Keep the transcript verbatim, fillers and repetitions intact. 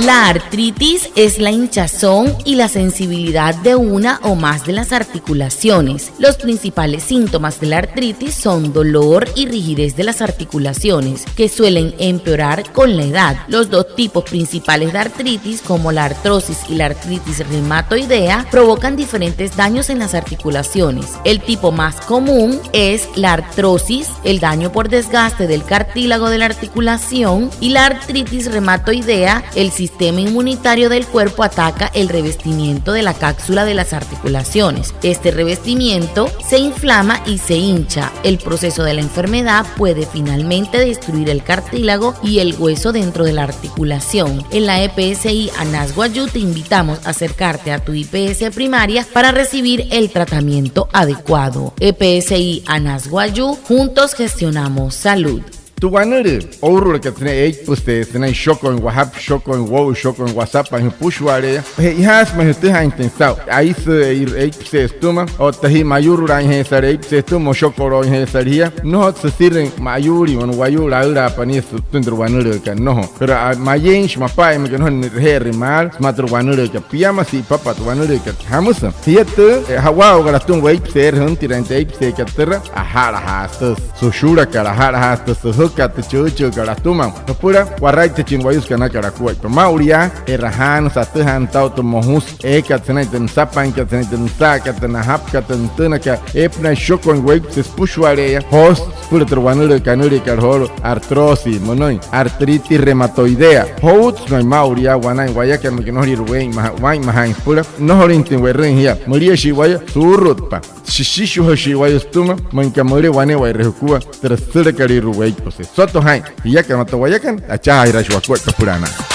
La artritis es la hinchazón y la sensibilidad de una o más de las articulaciones. Los principales síntomas de la artritis son dolor y rigidez de las articulaciones, que suelen empeorar con la edad. Los dos tipos principales de artritis, como la artrosis y la artritis reumatoidea, provocan diferentes daños en las articulaciones. El tipo más común es la artrosis, el daño por desgaste del cartílago de la articulación, y la artritis reumatoidea, el sistema inmunitario del cuerpo ataca el revestimiento de la cápsula de las articulaciones. Este revestimiento se inflama y se hincha. El proceso de la enfermedad puede finalmente destruir el cartílago y el hueso dentro de la articulación. En la E P S I Anas Wayuu te invitamos a acercarte a tu I P S primaria para recibir el tratamiento adecuado. E P S I Anas Wayuu, juntos gestionamos salud. Tü wanülüü ourulakat sünain eipüseesü, sünain shokooin wajapü, shokooin woo'u, shokooin wasapaain jüpüshua'ale'eya, che'ojaasü ma'i jütüjaainjatüin saa'u. Aisü eipüseesü sütüma, otta jia mayuurulaainjeesü eipüseesü sütüma, moshokolooinjeesü jia. Nnojotsü süsirüin mayuulin wane wayuu laülaapa nia sütüma tü wanülüükat, nnojo. Pero mayeinshi mapa'aya müleka nnojo ni'raje'erüin maalü sümaa tü wanülüükat. Piama si'ipapa tü wanülüükat. Jamüsü jia tü, e, ja'waa'ukat atüma weipüseerü jüntiraain tü eipüseekat türa, aja'lajaasü tü süshulakat, aja'lajaasü tü süjükat, tü chüüchüükat atüma. Jüpüla waraittachin wayuu süka anakalia akuaippa. Maa'ulu yaa, e'rajaanüsü atüjaanüsü saa'u tü mojusü eekat sünain tü nüsapainkat, sünain tü nüsa'akat, tü najapükat, tü nütünakat. Eepünaashi shokooin weipüseesü süpüshua'ale'eya, joosü süpüla tü wanülüü kanüliakat joolu'u artrosis münüin, artritis reumatoidea. Joutsü ma'i maa'ulu yaa wanain wayakana müleka nnojoliire weein maja, waa'inmajaain süpüla, nnojolüinjatüin we'rüin jia. Müliashii wayuu, suurutpa. Shishishujashii wayuu sütüma, müinka müle wane'ewai jukua türa süsülakalüirua weipüse. Soto jaa'in, jiakana otta wayakana, achajaajiraashii wakuaippa süpüla anaa.